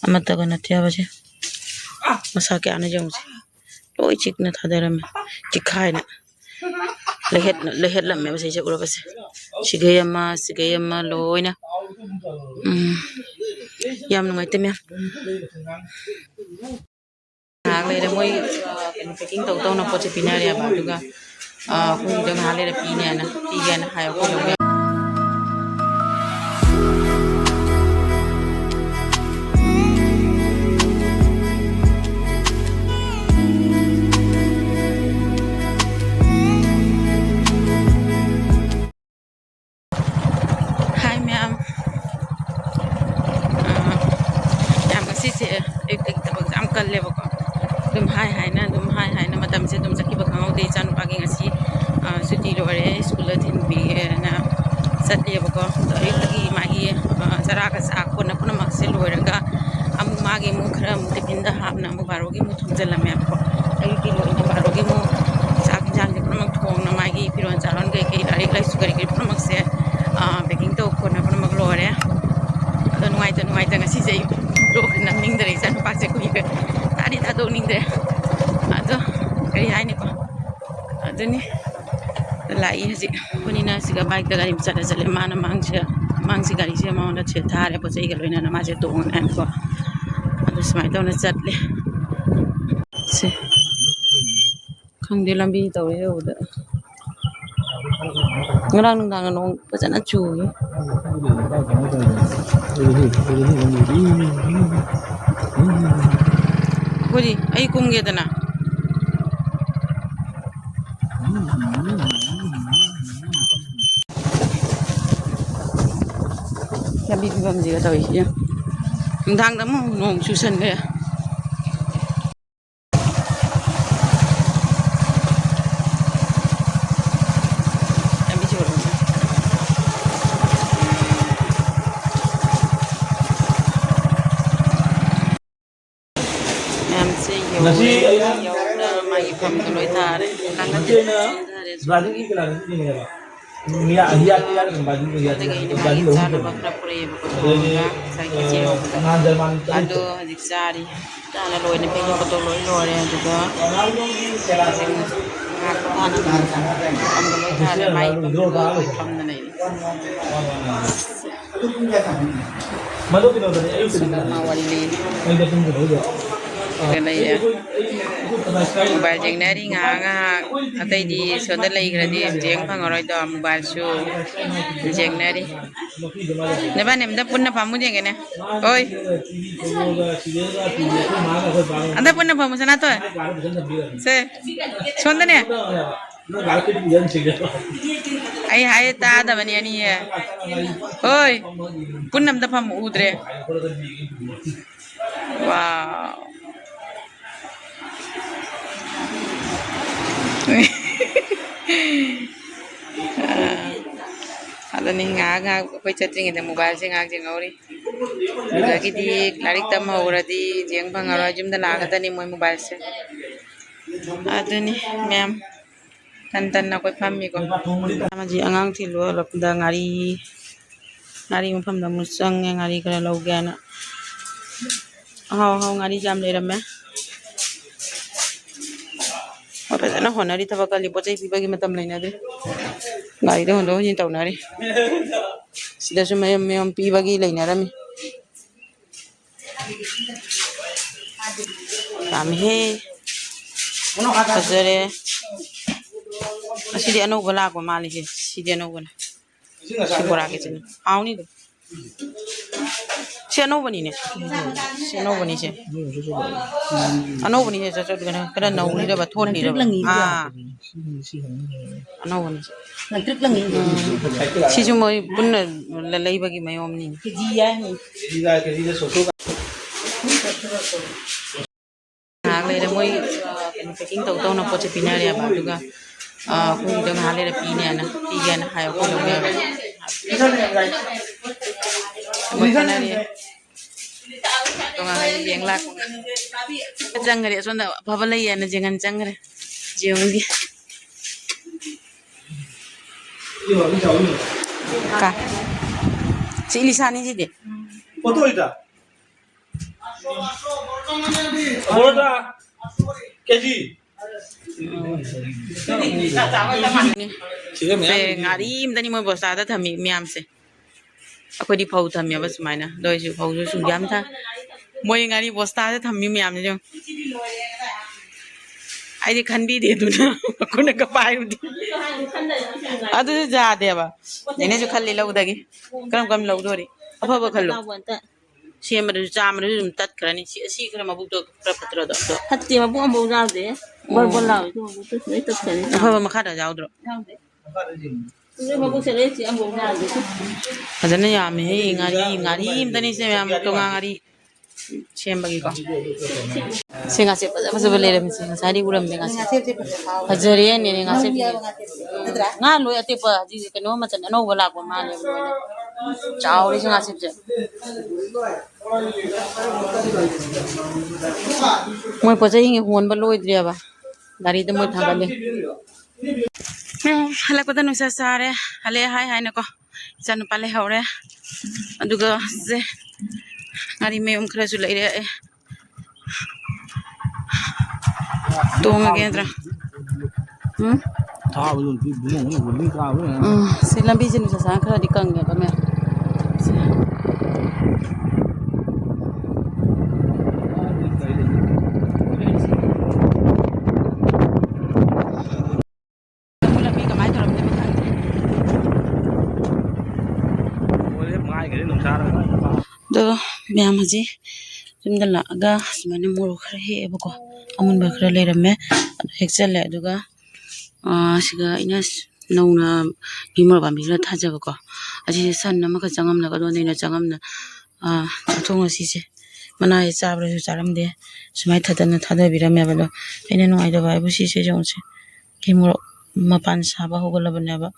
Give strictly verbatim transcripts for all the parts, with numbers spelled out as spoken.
ꯑꯃꯠꯇꯒ ꯅꯠꯇꯦ ꯍꯥꯏꯕꯁꯦ꯫ ꯃꯁꯥ ꯀꯌꯥꯅꯣ ꯌꯦꯡꯉꯨꯁꯦ꯫ ꯂꯣꯏ ꯆꯤꯛꯅ ꯊꯥꯗꯔꯝꯃꯦ꯫ ꯆꯤꯛꯈꯥꯏꯅ꯫ ꯂꯩꯍꯦꯠ-, ꯂꯩꯍꯦꯠꯂꯝꯃꯦꯕ ꯁꯤꯁꯦ ꯎꯔꯕꯁꯦ꯫ ꯁꯤꯒꯩ ꯑꯃ, ꯁꯤꯒꯩ ꯑꯃ ꯂꯣꯏꯅ꯫ ꯎꯝ꯫ ꯌꯥꯝ ꯅꯨꯡꯉꯥꯏꯇꯦ ꯃꯌꯥꯝ꯫ ꯉꯥꯏꯍꯥꯛ ꯂꯩꯔꯦ ꯃꯣꯏ, ꯑ, ꯀꯩꯅꯣ, packing ꯇꯧ ꯇꯧꯅ ꯄꯣꯠꯁꯦ ꯄꯤꯅꯔꯦꯕ꯫ ꯑꯗꯨꯒ, ꯑ, ꯑꯩꯈꯣꯏꯒꯤꯗꯣ ꯉꯥꯏꯍꯥꯛ ꯂꯩꯔ ꯄꯤꯅꯦꯅ, ꯄꯤꯒꯦꯅ ꯍꯥꯏ ꯑꯩꯈꯣꯏ ꯂꯧꯃꯤ꯫ ꯍꯥꯏ ꯃꯌꯥꯝ꯫ ꯑ, ꯌꯥꯝ ꯉꯁꯤꯁꯦ ꯑꯌꯨꯛꯇꯒꯤ ꯊꯕꯛꯁꯦ ꯌꯥꯝ ꯀꯜꯂꯦꯕꯀꯣ꯫ ꯑꯗꯨꯝ ꯍꯥꯏ ꯍꯥꯏꯅ, ꯑꯗꯨꯝ ꯍꯥꯏ ꯍꯥꯏꯅ ꯃꯇꯝꯁꯦ ꯑꯗꯨꯝ ꯆꯠꯈꯤꯕ ꯈꯪꯍꯧꯗꯦ꯫ ꯏꯆꯥꯅꯨꯄꯥꯒꯤ ꯉꯁꯤ, ꯑ, ꯁꯨꯇꯤ ꯂꯣꯏꯔꯦ, ꯁ꯭ꯀꯨꯜꯗ ꯊꯤꯟꯕꯤꯒꯦꯅ ꯆꯠꯂꯦꯕꯀꯣ꯫ ꯑꯗꯣ ꯑꯌꯨꯛꯇꯒꯤ ꯃꯥꯒꯤ, ꯑ, ꯆꯔꯥꯒ ꯆꯥ ꯈꯣꯠꯅ ꯄꯨꯝꯅꯃꯛꯁꯦ ꯂꯣꯏꯔꯒ ꯑꯃꯨꯛ ꯃꯥꯒꯤ ꯑꯃꯨꯛ ꯈꯔ ꯑꯃꯨꯛ ꯇꯤꯐꯤꯟꯗ ꯍꯥꯞꯅ ꯑꯃꯨꯛ ꯕꯥꯔꯣꯒꯤ ꯑꯃꯨꯛ ꯊꯣꯡꯖꯤꯜꯂꯝꯃꯦꯕꯀꯣ꯫ ꯑꯌꯨꯛꯀꯤ ꯂꯣꯏꯅ ꯕꯥꯔꯣꯒꯤ ꯑꯃꯨꯛ ꯆꯥꯛ ꯏꯟꯁꯥꯡꯁꯦ ꯄꯨꯝꯅꯃꯛ ꯊꯣꯡꯅ ꯃꯥꯒꯤ ꯐꯤꯔꯣꯜ ꯆꯥꯔꯣꯟ ꯀꯩꯀꯩ ꯂꯥꯏꯔꯤꯛ ꯂꯥꯏꯁꯨ ꯀꯔꯤ ꯀꯔꯤ ꯄꯨꯝꯅꯃꯛꯁꯦ, ꯑꯥ, packing ꯇꯧ ꯈꯣꯠꯅ ꯄꯨꯝꯅꯃꯛ ꯂꯣꯏꯔꯦ꯫ ꯑꯗꯣ ꯅꯨꯡꯉꯥꯏꯇ ꯅꯨꯡꯉꯥꯏꯇ ꯉꯁꯤꯁꯦ ꯑꯩ vlog ꯅꯝꯅꯤꯡꯗ꯭ꯔꯦ, ꯏꯆꯥꯅꯨꯄꯥꯁꯦ ꯀꯨꯏꯔꯦ ꯊꯥꯗꯤ ꯊꯥꯗꯣꯛꯅꯤꯡꯗ꯭ꯔꯦ꯫ ꯑꯗꯣ ꯀꯔꯤ ꯍꯥꯏꯅꯤꯀꯣ, ꯑꯗꯨꯅꯤ꯫ ꯂꯥꯛꯏ ꯍꯧꯖꯤꯛ꯫ ꯑꯩꯈꯣꯏꯅꯤꯅ ꯁꯤꯒ bike ꯇ ꯒꯥꯔꯤ ꯃꯆꯥꯗ ꯆꯠꯂꯦ꯫ ꯃꯥꯅ ꯃꯥꯡꯁꯤꯗ, ꯃꯥꯡꯁꯤ ꯒꯥꯔꯤꯁꯦ ꯃꯉꯣꯟꯗ ꯁꯤꯗ ꯊꯥꯔꯦ, ꯄꯣꯠ ꯆꯩꯒ ꯂꯣꯏꯅꯅ ꯃꯥꯁꯦ ꯇꯣꯡꯉꯦꯅꯀꯣ꯫ ꯑꯗꯨ ꯁꯨꯃꯥꯏꯅ ꯇꯧꯅ ꯆꯠꯂꯦ꯫ ꯁꯦ꯫ ꯈꯪꯗꯦ, ꯂꯝꯕꯤ ꯇꯧꯔꯤꯁꯦ ꯎꯕꯗ꯫ ꯉꯔꯥꯡ ꯅꯨꯡꯗꯥꯡ ꯅꯣꯡ ꯐꯖꯅ ꯆꯨꯏ꯫ ꯑꯩꯈꯣꯏꯗꯤ, ꯑꯩ ꯀꯨꯝꯒꯦꯗꯅ꯫ ꯂꯝꯕꯤ ꯐꯤꯕꯝꯁꯤꯒ ꯇꯧꯔꯤꯁꯤ ꯌꯦꯡꯉꯨ꯫ ꯅꯨꯡꯗꯥꯡꯗ ꯑꯃꯨꯛ ꯅꯣꯡ ꯆꯨꯁꯟꯈ꯭ꯔꯦ꯫ ꯂꯝꯕꯤ ꯆꯨꯔꯕꯅꯤꯅ꯫ ꯃꯌꯥꯝꯁꯦ ꯌꯧꯔꯦ꯫ ꯌꯧꯔꯒ ꯃꯥꯒꯤ ꯐꯝꯗ ꯂꯣꯏ ꯊꯥꯔꯦ꯫ ꯀꯥꯡꯈꯟꯁꯦ ꯂꯣꯏ ꯆꯤꯡꯊꯔꯦ꯫ ꯑꯗꯒꯤ ꯑꯩꯅ ꯃꯥꯒꯤ ꯆꯥꯅꯕ ꯈꯔ ꯄꯨꯔꯛꯑꯦꯕꯀꯣ, ꯊꯣꯡꯉꯒ ꯉꯁꯥꯏ ꯈꯦꯆꯤ ꯍꯧꯕꯗꯣ꯫ ꯑꯗꯣ ꯍꯧꯖꯤꯛ ꯆꯥꯔꯤ꯫ ꯆꯥꯅ ꯂꯣꯏꯅ ꯄꯦꯛꯄ ꯈꯣꯠꯇꯣꯛ ꯂꯣꯏ ꯂꯣꯏꯔꯦ꯫ ꯑꯗꯨꯒ ꯍꯧꯖꯤꯛ ꯉꯥ ꯊꯣꯡ ꯍꯥꯟꯅ ꯊꯝꯕ ꯂꯣꯏ ꯊꯥꯔꯦ꯫ ꯃꯥꯏ ꯏꯐꯝꯗ ꯂꯣꯏ ꯐꯝꯗ ꯂꯩꯔꯦ꯫ ꯁꯣꯝꯗ ꯃꯥ ꯋꯥꯔꯤ ꯂꯩꯔꯤ꯫ ꯀꯩ ꯂꯩꯔꯦ? ꯃꯣꯕꯥꯏꯜ ꯌꯦꯡꯅꯔꯤ ꯉꯥꯏꯍꯥꯛ ꯉꯥꯏꯍꯥꯛ꯫ ꯑꯇꯩꯗꯤ ꯁꯣꯝꯗ ꯂꯩꯈ꯭ꯔꯗꯤ ꯌꯦꯡ ꯐꯪꯉꯔꯣꯏꯗꯣ ꯃꯣꯕꯥꯏꯜꯁꯨ꯫ ꯌꯦꯡꯅꯔꯤ꯫ ꯅꯕꯥꯅꯤ ꯑꯝꯇ ꯄꯨꯟꯅ ꯐꯝꯃꯨ ꯌꯦꯡꯒꯦꯅꯦ꯫ ꯑꯣꯏ꯫ ꯑꯝꯇ ꯄꯨꯟꯅ ꯐꯝꯃꯨ ꯁꯅꯥꯊꯣꯏ꯫ ꯁꯦ꯫ ꯁꯣꯝꯗꯅꯦ꯫ ꯑꯩ ꯍꯥꯏꯌꯦ ꯇꯥꯗꯕꯅꯤ ꯑꯅꯤꯌꯦ꯫ ꯍꯣꯏ꯫ ꯄꯨꯟꯅ ꯑꯝꯇ ꯐꯝꯃꯨ ꯎꯗ꯭ꯔꯦ꯫ ꯋꯥꯎ꯫ ꯑꯗꯨꯅꯤ ꯉꯥꯏꯍꯥꯛ ꯉꯥꯏꯍꯥꯛ ꯑꯩꯈꯣꯏ ꯆꯠꯇ꯭ꯔꯤꯉꯩꯗ ꯃꯣꯕꯥꯏꯜꯁꯦ ꯉꯥꯏꯍꯥꯛ ꯌꯦꯡꯍꯧꯔꯤ꯫ ꯑꯗꯨꯗꯒꯤꯗꯤ ꯂꯥꯏꯔꯤꯛ ꯇꯝ ꯍꯧꯔꯗꯤ ꯌꯦꯡ ꯐꯪꯉꯔꯣꯏ꯫ ꯌꯨꯝꯗ ꯂꯥꯛꯑꯒꯗꯅꯤ ꯃꯣꯏ ꯃꯣꯕꯥꯏꯜꯁꯦ꯫ ꯑꯗꯨꯅꯤ ꯃꯌꯥꯝ ꯇꯟ ꯇꯟꯅ ꯑꯩꯈꯣꯏ ꯐꯝꯃꯤꯀꯣ꯫ ꯑꯃꯁꯤ ꯑꯉꯥꯡ ꯊꯤꯜꯂꯨ ꯍꯜꯂꯛꯄꯗ ꯉꯥꯔꯤ ꯉꯥꯔꯤ ꯃꯐꯝꯗ ꯑꯃꯨꯛ ꯆꯪꯉꯦ꯫ ꯉꯥꯔꯤ ꯈꯔ ꯂꯧꯒꯦꯅ꯫ ꯑꯍꯥꯎ ꯑꯍꯥꯎ ꯉꯥꯔꯤꯁꯦ ꯌꯥꯝ ꯂꯩꯔꯝꯃꯦ꯫ ꯃꯣꯏ ꯐꯖꯅ ꯍꯣꯠꯅꯔꯤ꯫ ꯊꯕꯛ ꯀꯜꯂꯤ꯫ ꯄꯣꯠ ꯆꯩ ꯄꯤꯕꯒꯤ ꯃꯇꯝ ꯂꯩꯅꯗ꯭ꯔꯤ꯫ ꯒꯥꯔꯤꯗ ꯍꯣꯟꯗꯣꯛ ꯍꯣꯟꯖꯤꯟ ꯇꯧꯅꯔꯤ꯫ ꯁꯤꯗꯁꯨ ꯃꯌꯨꯝ ꯃꯌꯨꯝ ꯄꯤꯕꯒꯤ ꯂꯩꯅꯔꯝꯃꯤ꯫ ꯌꯥꯝꯃꯤꯍꯦ꯫ ꯐꯖꯔꯦ꯫ ꯑꯁꯤꯗꯤ ꯑꯅꯧꯕ ꯂꯥꯛꯄ ꯃꯥꯜꯂꯤꯁꯦ꯫ ꯁꯤꯗꯤ ꯑꯅꯧꯕꯅꯦ꯫ ꯁꯤ ꯕꯣꯔꯥ ꯀꯦꯖꯤꯅꯤ꯫ ꯍꯥꯎꯅꯤꯗꯣ꯫ ꯁꯤ ꯑꯅꯧꯕꯅꯤꯅꯦ꯫ ꯁꯤ ꯑꯅꯧꯕꯅꯤꯁꯦ꯫ ꯑꯅꯧꯕꯅꯤꯁꯦ꯫ ꯆꯠ-, ꯆꯠ-, ꯀꯩꯅꯣ, ꯈꯔ ꯅꯧꯔꯤꯔꯕ, ꯊꯣꯠꯂꯤꯔꯕ? ꯂꯪꯇ꯭ꯔꯤꯛ ꯂꯪꯉꯤꯗꯣ꯫ ꯑꯥ꯫ ꯑꯅꯧꯕꯅꯤꯁꯦ꯫ ꯂꯪꯇ꯭ꯔꯤꯛ ꯂꯪꯉꯤ꯫ ꯎꯝ꯫ ꯁꯤꯁꯨ ꯃꯣꯏ ꯄꯨꯟꯅ ꯂ-, ꯂꯩꯕꯒꯤ ꯃꯑꯣꯡꯅꯤ꯫ ꯀꯦꯖꯤ ꯌꯥꯏ꯫ ꯉꯥꯏꯍꯥꯛ ꯂꯩꯔ ꯃꯣꯏ, ꯑ, ꯀꯩꯅꯣ, packing ꯇꯧ ꯇꯧꯅ ꯄꯣꯠꯁꯦ ꯄꯤꯅꯔꯦꯕ꯫ ꯑꯗꯨꯒ, ꯑ, ꯑꯩꯈꯣꯏꯒꯤꯗꯣ ꯉꯥꯏꯍꯥꯛ ꯂꯩꯔ ꯄꯤꯅꯦꯅ, ꯄꯤꯒꯦꯅ ꯍꯥꯏ꯫ ꯑꯩꯈꯣꯏ ꯂꯧꯅꯦꯕ꯫ ꯃꯣꯏ ꯈꯟꯅꯔꯤ꯫ ꯇꯣꯉꯥꯟꯅ ꯌꯦꯡ ꯂꯥꯛꯄ꯫ ꯆꯪꯈ꯭ꯔꯦ꯫ ꯑꯁꯣꯝꯗ ꯑꯐꯕ ꯂꯩꯌꯦꯅ ꯌꯦꯡꯍꯟ ꯆꯪꯈ꯭ꯔꯦ꯫ ꯌꯦꯡꯉꯨꯒꯦ꯫ ꯀꯥꯏ? ꯁꯤ ꯏꯂꯤꯁꯥꯅꯤ ꯁꯤꯗꯤ꯫ ꯄꯣꯠꯇꯣ ꯏꯗ꯫ ꯄꯔꯣꯇꯥ ꯀꯦꯖꯤ꯫ ꯁꯤꯒ ꯃꯌꯥꯝ ꯁꯦ ꯉꯥꯔꯤ ꯑꯃꯗꯅꯤ ꯃꯣꯏ ꯕꯣꯁꯇꯥꯗ ꯊꯝꯃꯤ ꯃꯌꯥꯝꯁꯦ꯫ ꯑꯩꯈꯣꯏꯗꯤ ꯐꯧ ꯊꯝꯃꯦꯕ ꯁꯨꯃꯥꯏꯅ, ꯑꯗꯨ ꯑꯣꯏꯁꯨ ꯐꯧꯁꯨ ꯁꯨꯡꯌꯥꯝ ꯊ-, ꯃꯣꯏ ꯉꯥꯔꯤ ꯕꯣꯁꯇꯥꯗ ꯊꯝꯃꯤ ꯃꯌꯥꯝꯁꯦ ꯌꯦꯡꯉꯨ꯫ ꯑꯩꯗꯤ ꯈꯟꯕꯤꯗꯦ ꯑꯗꯨꯅ ꯃꯈꯨꯠꯅꯒ ꯄꯥꯏꯔꯨꯗꯦ꯫ ꯑꯗꯨꯁꯨ ꯌꯥꯗꯦꯕ꯫ ꯅꯦꯅꯦꯁꯨ ꯈꯜꯂꯤ ꯂꯧꯗꯒꯤ꯫ ꯀꯔꯝ ꯀꯔꯝ ꯂꯧꯗꯣꯔꯤ? ꯑꯐꯕ ꯈꯜꯂꯣ꯫ ꯁꯦꯝꯕꯗꯁꯨ ꯆꯥꯝꯕꯗꯁꯨ ꯑꯗꯨꯝ ꯇꯠꯈ꯭ꯔꯅꯤ꯫ ꯁꯤ, ꯑꯁꯤ ꯈꯔ ꯃꯕꯨꯛꯇꯣ ꯈꯔ ꯐꯠꯇ꯭ꯔꯣ ꯑꯗꯣ? ꯑꯗꯣ ꯐꯠꯇꯦ, ꯃꯕꯨꯛ ꯑꯃꯐꯥꯎ ꯌꯥꯎꯗꯦ꯫ ꯕꯣꯔ ꯕꯣꯔ ꯂꯥꯎꯔꯤꯗꯣ ꯃꯕꯨꯛꯇꯣ ꯂꯣꯏ ꯇꯠꯈ꯭ꯔꯅꯤ꯫ ꯑꯐꯕ ꯃꯈꯥꯗ ꯌꯥꯎꯗ꯭ꯔꯣ? ꯌꯥꯎꯗꯦ꯫ ꯅꯣꯏ ꯃꯕꯨꯛꯁꯦ ꯂꯣꯏ ꯆꯤꯛꯑꯝꯗꯧ ꯃꯥꯜꯂꯦ꯫ ꯐꯖꯅ ꯌꯥꯝꯃꯦꯍꯦ, ꯉꯥꯔꯤ, ꯉꯥꯔꯤ ꯑꯝꯇꯅꯤꯁꯦ ꯃꯌꯥꯝ, ꯇꯣꯉꯥ ꯉꯥꯔꯤ ꯁꯦꯝꯕꯒꯤꯀꯣ꯫ ꯁꯤ ꯉꯥꯁꯦ ꯐꯖ ꯐꯖꯕ ꯂꯩꯔꯝꯃꯤꯁꯦ, ꯉꯁꯥꯏꯗꯤ ꯎꯔꯝꯗꯦ ꯉꯥꯁꯦ꯫ ꯐꯖꯔꯦꯅꯦ ꯉꯥꯁꯦ꯫ ꯉꯥ ꯂꯣꯏ ꯑꯇꯦꯛꯄ, ꯍꯧꯖꯤꯛ ꯀꯩꯅꯣ ꯃꯆꯜ ꯑꯅꯧꯕ ꯂꯥꯛꯄ ꯃꯥꯜꯂꯦꯕ ꯂꯣꯏꯅ꯫ ꯆꯥꯎꯔꯦ ꯁꯤ ꯉꯥꯁꯦ ꯐꯖꯅ꯫ ꯃꯣꯏ ꯄꯣꯠ ꯆꯩ ꯍꯣꯟꯕ ꯂꯣꯏꯗ꯭ꯔꯤꯑꯕ꯫ ꯒꯥꯔꯤꯗ ꯃꯣꯏ ꯊꯥꯡꯒꯠꯂꯤ꯫ ꯎꯝ, ꯍꯜꯂꯛꯄꯗ ꯅꯨꯡꯁꯥ ꯁꯥꯔꯦ꯫ ꯍꯜꯂꯛꯑꯦ ꯍꯥꯏ ꯍꯥꯏꯅꯀꯣ꯫ ꯏꯆꯥꯅꯨꯄꯥ ꯂꯩꯍꯧꯔꯦ꯫ ꯑꯗꯨꯒ ꯁꯦ ꯉꯥꯔꯤ ꯃꯌꯨꯝ ꯈꯔꯁꯨ ꯂꯩꯔꯛꯑꯦ꯫ ꯇꯣꯡꯉꯒꯦ ꯅꯠꯇ꯭ꯔꯥ? ꯎꯝ? ꯎꯝ, ꯁꯤ ꯂꯝꯕꯤꯁꯦ ꯅꯨꯡꯁꯥ ꯁꯥꯔ ꯈꯔꯗꯤ ꯀꯪꯉꯦꯕ ꯃꯌꯥꯝ꯫ ꯁꯤ꯫ ꯂꯝꯕꯤ ꯀꯃꯥꯏꯅ ꯇꯧꯔꯝꯗꯣꯏꯅꯣ ꯈꯪꯗꯦ꯫ ꯑꯗꯣ ꯃꯌꯥꯝ ꯍꯧꯖꯤꯛ ꯌꯨꯝꯗ ꯂꯥꯛꯑꯒ ꯁꯨꯃꯥꯏꯅ ꯃꯣꯔꯣꯛ ꯈꯔ ꯍꯦꯛꯑꯦꯕꯀꯣ꯫ ꯑꯃꯨꯟꯕ ꯈꯔ ꯂꯩꯔꯝꯃꯦ꯫ ꯑꯗꯨ ꯍꯦꯛꯆꯜꯂꯦ꯫ ꯑꯗꯨꯒ, ꯑ, ꯁꯤꯒ ꯑꯩꯅ ꯅꯧꯅ ꯃꯤ ꯃꯣꯔꯣꯛ ꯄꯥꯝꯕꯤ ꯈꯔ ꯊꯥꯖꯕꯀꯣ꯫ ꯑꯁꯤꯁꯦ ꯁꯟ ꯑꯃꯈꯛ ꯆꯪꯉꯝꯂꯒ ꯑꯗꯨꯅ ꯑꯩꯅ ꯆꯪꯉꯝꯅ, ꯑ, ꯆꯥꯊꯣꯛ ꯉꯁꯤꯁꯦ꯫ ꯃꯅꯥꯁꯦ ꯆꯥꯕ꯭ꯔꯁꯨ ꯆꯥꯔꯝꯗꯦ꯫ ꯁꯨꯃꯥꯏꯅ ꯊꯥꯗꯅ ꯊꯥꯗꯕꯤꯔꯝꯃꯦꯕ꯫ ꯑꯗꯣ ꯑꯩꯅ ꯅꯨꯡꯉꯥꯏꯇꯕ ꯍꯥꯏꯕꯨ ꯁꯤꯁꯦ ꯌꯦꯡꯉꯨꯁꯦ꯫ ꯀꯤ ꯃꯣꯔꯣꯛ ꯃꯄꯥꯟ ꯁꯥꯕ ꯍꯧꯒꯠꯂꯕꯅꯦꯕ꯫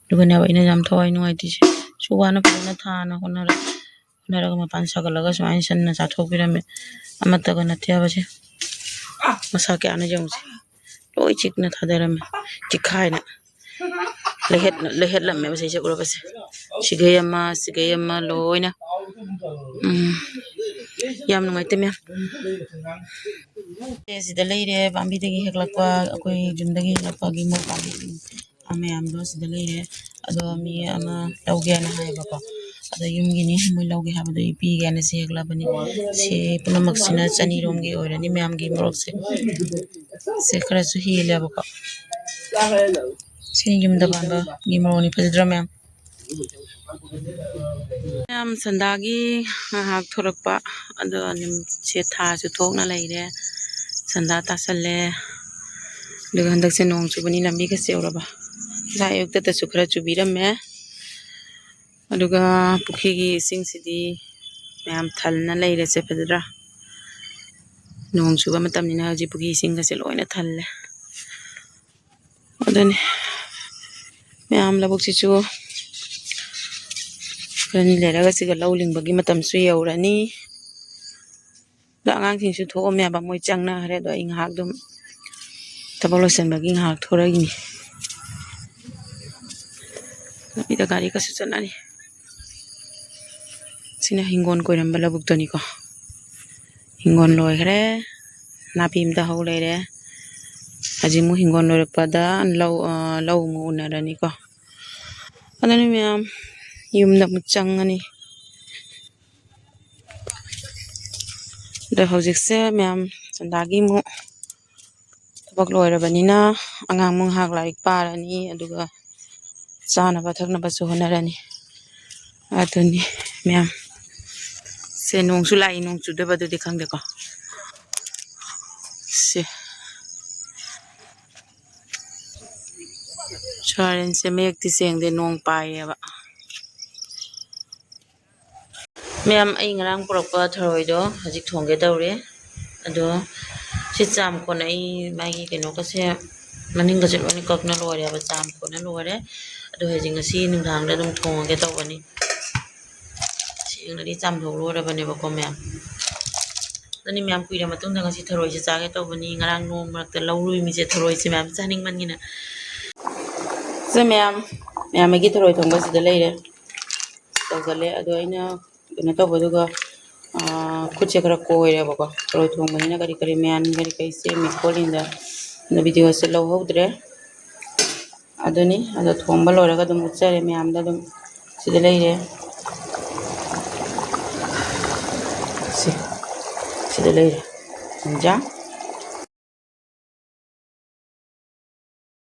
ꯑꯗꯨꯒꯅꯦꯕ ꯑꯩꯅ ꯌꯥꯝ ꯊꯋꯥꯏ ꯅꯨꯡꯉꯥꯏꯇ꯭ꯔꯤꯁꯦ꯫ ꯁꯨ ꯋꯥꯅ ꯐꯖꯅ ꯊꯥꯅ ꯍꯣꯠꯅꯔ-, ꯍꯣꯠꯅꯔꯒ ꯃꯄꯥꯟ ꯁꯥꯒꯠꯂꯒ ꯁꯨꯃꯥꯏꯅ ꯁꯟꯅ ꯆꯥꯊꯣꯛꯄꯤꯔꯝꯃꯦ꯫ ꯑꯃꯠꯇꯒ ꯅꯠꯇꯦ ꯍꯥꯏꯕꯁꯦ꯫ ꯃꯁꯥ ꯀꯌꯥꯅ ꯌꯦꯡꯉꯨꯁꯦ꯫ ꯂꯣꯏ ꯆꯤꯛꯅ ꯊꯥꯗꯔꯝꯃꯦ꯫ ꯆꯤꯛꯈꯥꯏꯅ꯫ ꯂꯩꯍꯠ-, ꯂꯩꯍꯠꯂꯝꯃꯦꯕ ꯁꯤꯁꯦ ꯎꯔꯕꯁꯦ꯫ ꯁꯤꯒꯩ ꯑꯃ, ꯁꯤꯒꯩ ꯑꯃ ꯂꯣꯏꯅ꯫ ꯎꯝ, ꯌꯥꯝ ꯅꯨꯡꯉꯥꯏꯇꯦ ꯃꯌꯥꯝ꯫ ꯁꯤꯗ ꯂꯩꯔꯦ, ꯄꯥꯝꯕꯤꯗꯒꯤ ꯍꯦꯛꯂꯛꯄ, ꯑꯩꯈꯣꯏ ꯌꯨꯝꯗꯒꯤ ꯍꯦꯛꯂꯛꯄꯒꯤ ꯃꯣꯏ ꯄꯥꯝꯕꯤ ꯃꯌꯥꯝꯗꯣ ꯁꯤꯗ ꯂꯩꯔꯦ꯫ ꯑꯗꯣ ꯃꯤ ꯑꯃ ꯂꯧꯒꯦꯅ ꯍꯥꯏꯌꯦꯕꯀꯣ꯫ ꯑꯗꯣ ꯌꯨꯝꯒꯤꯅꯤ, ꯃꯣꯏ ꯂꯧꯒꯦ ꯍꯥꯏꯕꯗꯣ ꯑꯩ ꯄꯤꯒꯦꯅ ꯁꯤ ꯍꯦꯛꯂꯛꯄꯅꯤ꯫ ꯁꯤ ꯄꯨꯝꯅꯃꯛꯁꯤꯅ ꯆꯅꯤꯔꯣꯝꯒꯤ ꯑꯣꯏꯔꯅꯤ ꯃꯌꯥꯝꯒꯤ ꯃꯣꯔꯣꯛꯁꯦ꯫ ꯁꯤ ꯈꯔꯁꯨ ꯍꯦꯜꯂꯦꯕꯀꯣ꯫ ꯁꯤ ꯌꯨꯝꯗ ꯄꯥꯟꯕꯒꯤ ꯃꯣꯔꯣꯛꯅꯤ, ꯐꯖꯗ꯭ꯔꯥ ꯃꯌꯥꯝ? ꯃꯌꯥꯝ ꯁꯟꯗꯥꯒꯤ ꯉꯥꯏꯍꯥꯛ ꯊꯣꯔꯛꯄ, ꯑꯗꯣ ꯅꯨꯃꯤꯠꯁꯦ ꯊꯥꯁꯨ ꯊꯣꯛꯅ ꯂꯩꯔꯦ꯫ ꯁꯟꯗꯥ ꯇꯥꯁꯜꯂꯦ꯫ ꯑꯗꯨꯒ ꯍꯟꯗꯛꯁꯦ ꯅꯣꯡ ꯆꯨꯕꯅꯤ ꯂꯝꯕꯤꯒ ꯆꯦꯎꯔꯕ꯫ ꯉꯁꯥꯏ ꯑꯌꯨꯛꯇꯇꯁꯨ ꯈꯔ ꯆꯨꯕꯤꯔꯝꯃꯦ꯫ ꯑꯗꯨꯒ ꯄꯨꯈ꯭ꯔꯤꯒꯤ ꯏꯁꯤꯡꯁꯤꯗꯤ ꯃꯌꯥꯝ ꯊꯜꯂ ꯂꯩꯔꯦꯁꯦ, ꯐꯖꯗ꯭ꯔꯥ? ꯅꯣꯡ ꯆꯨꯕ ꯃꯇꯝꯅꯤꯅ ꯍꯧꯖꯤꯛ ꯄꯨꯈ꯭ꯔꯤ ꯏꯁꯤꯡꯒꯁꯦ ꯂꯣꯏꯅ ꯊꯜꯂꯦ꯫ ꯑꯗꯨꯅꯤ ꯃꯌꯥꯝ, ꯂꯧꯕꯨꯛꯁꯤꯁꯨ ꯈꯔꯅꯤ ꯂꯩꯔꯒ ꯁꯤꯒ ꯂꯧ ꯂꯤꯡꯕꯒꯤ ꯃꯇꯝꯁꯨ ꯌꯧꯔꯅꯤ꯫ ꯑꯗꯣ ꯑꯉꯥꯡꯁꯤꯡꯁꯨ ꯊꯣꯛꯑꯝꯃꯦꯕ, ꯃꯣꯏ ꯆꯪꯅꯈ꯭ꯔꯦ꯫ ꯑꯗꯣ ꯑꯩ ꯉꯥꯏꯍꯥꯛ ꯑꯗꯨꯝ ꯊꯕꯛ ꯂꯣꯏꯁꯤꯟꯕꯒꯤ ꯉꯥꯏꯍꯥꯛ ꯊꯣꯔꯛꯏꯅꯤ꯫ ꯂꯝꯕꯤꯗ ꯒꯥꯔꯤ ꯀꯩꯁꯨ ꯆꯠꯅꯔꯤ꯫ ꯁꯤꯅ ꯍꯤꯡꯒꯣꯜ ꯀꯣꯏꯔꯝꯕ ꯂꯧꯕꯨꯛꯇꯅꯤꯀꯣ꯫ ꯍꯤꯡꯒꯣꯜ ꯂꯣꯏꯈ꯭ꯔꯦ꯫ ꯅꯥꯄꯤ ꯑꯝꯇ ꯍꯧ ꯂꯩꯔꯦ꯫ ꯍꯧꯖꯤꯛ ꯑꯃꯨꯛ ꯍꯤꯡꯒꯣꯜ ꯂꯣꯏꯔꯛꯄꯗ ꯂꯧ, ꯑ, ꯂꯧ ꯑꯃꯨꯛ ꯎꯅꯔꯅꯤꯀꯣ꯫ ꯑꯗꯨꯅꯤ ꯃꯌꯥꯝ, ꯌꯨꯝꯗ ꯑꯃꯨꯛ ꯆꯪꯉꯅꯤ꯫ ꯑꯗꯣ ꯍꯧꯖꯤꯛꯁꯦ ꯃꯌꯥꯝ ꯁꯟꯗꯥꯒꯤ ꯑꯃꯨꯛ ꯊꯕꯛ ꯂꯣꯏꯔꯕꯅꯤꯅ ꯑꯉꯥꯡ ꯑꯃꯨꯛ ꯉꯥꯏꯍꯥꯛ ꯂꯥꯏꯔꯤꯛ ꯄꯥꯔꯅꯤ, ꯑꯗꯨꯒ ꯆꯥꯅꯕ ꯊꯛꯅꯕꯁꯨ ꯍꯣꯠꯅꯔꯅꯤ꯫ ꯑꯗꯨꯅꯤ ꯃꯌꯥꯝ꯫ ꯁꯦ, ꯅꯣꯡꯁꯨ ꯂꯥꯛꯏ, ꯅꯣꯡ ꯆꯨꯗꯣꯏꯕꯗꯨꯗꯤ ꯈꯪꯗꯦꯀꯣ꯫ ꯁꯦ꯫ ꯁꯣꯌꯥꯔꯤꯟꯁꯦ ꯃꯌꯦꯛꯇꯤ ꯁꯦꯡꯗꯦ, ꯅꯣꯡ ꯄꯥꯏꯌꯦꯕ꯫ ꯃꯌꯥꯝ, ꯑꯩ ꯉꯔꯥꯡ ꯄꯨꯔꯛꯄ ꯊꯔꯣꯏꯗꯣ ꯍꯧꯖꯤꯛ ꯊꯣꯡꯒꯦ ꯇꯧꯔꯤ꯫ ꯑꯗꯣ ꯁꯤ ꯆꯥꯝ ꯀꯣꯟꯅ ꯑꯩ ꯃꯥꯒꯤ ꯀꯩꯅꯣꯒꯁꯦ, ꯃꯅꯤꯡꯒꯁꯦ ꯂꯣꯏꯅ ꯀꯛꯅ ꯂꯣꯏꯔꯦꯕ, ꯆꯥꯝ ꯀꯣꯟꯅ ꯂꯣꯏꯔꯦ꯫ ꯑꯗꯣ ꯍꯧꯖꯤꯛ ꯉꯁꯤ ꯅꯨꯡꯗꯥꯡꯗ ꯑꯗꯨꯝ ꯊꯣꯡꯉꯒꯦ ꯇꯧꯕꯅꯤ꯫ ꯁꯦꯡꯅꯗꯤ ꯆꯥꯝꯊꯣꯛ ꯂꯣꯏꯔꯕꯅꯦꯕꯀꯣ ꯃꯌꯥꯝ꯫ ꯑꯗꯨꯅꯤ ꯃꯌꯥꯝ, ꯀꯨꯏꯔ ꯃꯇꯨꯡꯗ ꯉꯁꯤ ꯊꯔꯣꯏꯁꯦ ꯆꯥꯒꯦ ꯇꯧꯕꯅꯤ꯫ ꯉꯔꯥꯡ ꯅꯣꯡ ꯃꯔꯛꯇ ꯂꯧꯔꯨꯏ ꯃꯤꯁꯦ ꯊꯔꯣꯏꯁꯦ ꯃꯌꯥꯝ ꯆꯥꯅꯤꯡꯃꯟꯒꯤꯅ꯫ ꯑꯗꯨ ꯃꯌꯥꯝ, ꯃꯌꯥꯝ ꯑꯩꯒꯤ ꯊꯔꯣꯏ ꯊꯣꯡꯕꯁꯤꯗ ꯂꯩꯔꯦ꯫ ꯇꯧꯒꯜꯂꯦ꯫ ꯑꯗꯣ ꯑꯩꯅ ꯀꯩꯅꯣ ꯇꯧꯕꯗꯨꯒ, ꯑꯥ, ꯈꯨꯠꯁꯦ ꯈꯔ ꯀꯣꯏꯔꯦꯕꯀꯣ꯫ ꯊꯔꯣꯏ ꯊꯣꯡꯕꯅꯤꯅ ꯀꯔꯤ ꯀꯔꯤ ꯃꯌꯥꯟ ꯀꯔꯤ ꯀꯔꯤ ꯁꯦꯝꯃꯤ ꯈꯣꯠꯂꯤꯗ ꯑꯗꯣ videoꯁꯦ ꯂꯧꯍꯧꯗ꯭ꯔꯦ꯫ ꯑꯗꯨꯅꯤ꯫ ꯑꯗꯣ ꯊꯣꯡꯕ ꯂꯣꯏꯔꯒ ꯑꯗꯨꯝ ꯎꯠꯆꯔꯦ ꯃꯌꯥꯝꯗ ꯑꯗꯨꯝ꯫ ꯁꯤꯗ ꯂꯩꯔꯦ꯫ ꯁꯤ, ꯁꯤꯗ ꯂꯩꯔꯦ꯫ ꯏꯟꯖꯥꯡ꯫